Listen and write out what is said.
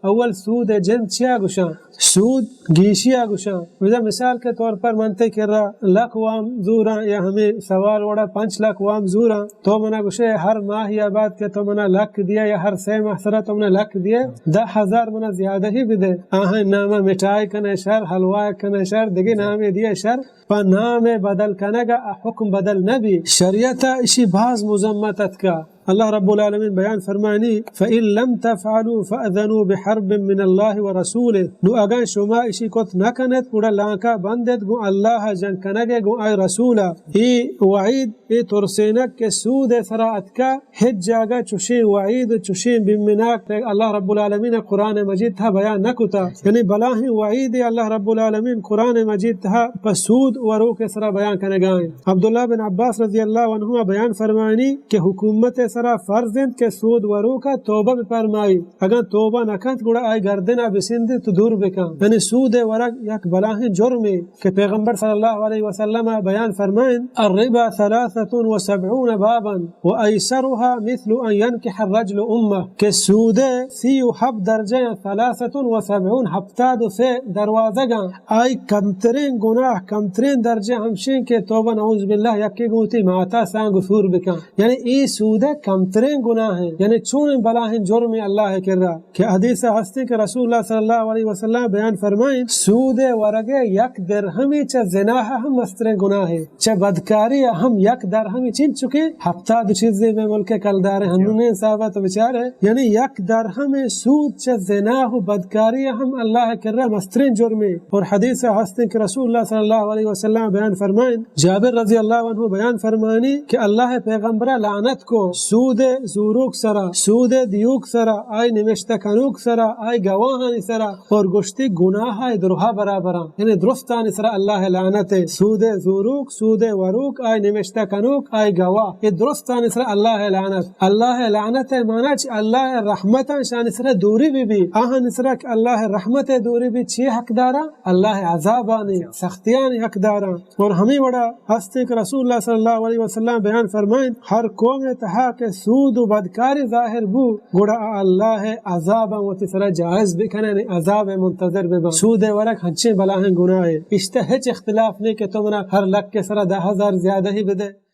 اول سود ءِ جند چیا گوشاں؟ سود گیشی ءَ گوشاں۔ بزاں مثال کے طور پر من تئی کرا لکھ وام زوراں یا ہمے سوال وڑا پنچ لکھ وام زوراں، تو منا گوشے ہر ماہ یا بعد کہ تو منا لکھ دیا یا ہر سے ماہ سرا تو منا لکھ دیا، دہ ہزار منا زیادہ ہی بدے۔ آہاں نامہ مٹھائی کنے شر، حلوہ کنے شر، دگہ نامے دیا شر، پہ نام بدل کنگا حکم بدل نہ بی۔ شریعت اشی باز مذمت اتکا۔ اللہ رب العالمین بیان فرمانی، فَإِن لَّمْ تَفْعَلُوا فَأْذَنُوا بِحَرْبٍ مِّنَ اللَّهِ وَرَسُولِهِ۔ نو اگاں شما اشی کت نہ کنت، گڑا لانکا بندت گوں اللہ ءِ جنگ کنگ ءَ گوں آئی رسول ءَ۔ اے وعید، اے ترسینک کہ سود ءِ سرا اتکا، ہچ جاگہ چوشیں وعید و چوشیں بیمناک اللہ رب العالمین قرآن مجید تہا بیان نہ کتا۔ یعنی بلاہیں وعید اللہ رب العالمین قرآن مجید تہا پہ سود وروک ءِ سرا بیان کنگا ایں۔ عبداللہ بن عباس رضی اللہ عنہما بیان فرمانی کہ حکومت ءِ سرا فرض انت کہ سود وروکا توبہ بفرمائی، اگاں توبہ نہ کنت گڑا آئی گردنا بسندی تو دور بکن۔ یعنی سود ءِ ورگ یک بلاہیں جرمے کہ پیغمبر صلی اللہ علیہ وسلم بیان فرمائن، الربا ثلاثة وسبعون بابا وأيسرها مثل أن ينكح الرجل أمه، کہ سود ءِ سی و ہپت درجہ، ثلاثة وسبعون، ہپتاد و سے دروازگاں، آئی کمترین گناہ، کمترین درجہ ہمشیں کہ توبہ نعوذ باللہ یکے گوں وتی ماتا سانگ و سور بکن۔ یعنی اے سود ءِ کمترین گناہ ہیں، یعنی چون بلاہیں جرمے اللہ ءِ کرا۔ کہ حدیث ءَ ہستیں کہ رسول اللہ صلی اللہ علیہ وسلم بیان فرمائیں، سود ءِ ورگ ءِ یک درہمے چہ زنا ءَ ہم مستریں گناہے، چہ بدکاری ءَ ہم یک درہمے، چنچو کہ ہپتاد چیزے مئے ملک ءِ کلدار ءَ ہنونیں حساب ءَ تو بچارے، یعنی یک درہمے سود چہ زنا و بدکاری ءَ ہم اللہ ءِ کرا مستریں جرمے۔ اور حدیث ءَ ہستیں کہ رسول اللہ صلی اللہ علیہ وسلم بیان فرمائیں، جابر رضی اللہ عنہ بیان فرمانی کہ اللہ ءِ پیغمبر ءَ لعنت کو سود ءِ زوروک سرا، سود ءِ دیوک سرا، آئی نمشتہ کنوک سرا، آئی گواہانی سرا، اور گوشتی گناہ ءِ درہا برابراں، یعنی درستانی سرا اللہ ءِ لعنت ءِ۔ سود ءِ زوروک، سود ءِ وروک، آئی نمشتہ کنوک، آئی گواہ، اے درستانی سرا اللہ ءِ لعنت۔ اللہ ءِ لعنت ءِ معنی چی؟ اللہ ءِ رحمتاں شانی سرا دوری بی بی، آہانی سرا کہ اللہ ءِ رحمت ءِ دوری بی، چی حقداراں؟ اللہ ءِ عذابانی، سختیانی حقداراں۔ اور ہمے وڑا ہستیں کہ رسول اللہ صلی اللہ علیہ وسلم بیان فرمائیں، ہر قوم ءِ تہا کہ سود و بدکاری ظاہر بو، گڑا آ اللہ ءِ عذاباں وتی سرا جائز بکنن، عذاب ءِ منتظر ببن۔ سود ءِ ورگ ہنچیں بلاہیں گناہے، اشتہ ہچ اختلاف نہیں کہ تو منا ہر لکھ ءِ سرا دہ ہزار زیادہ ہی بدے۔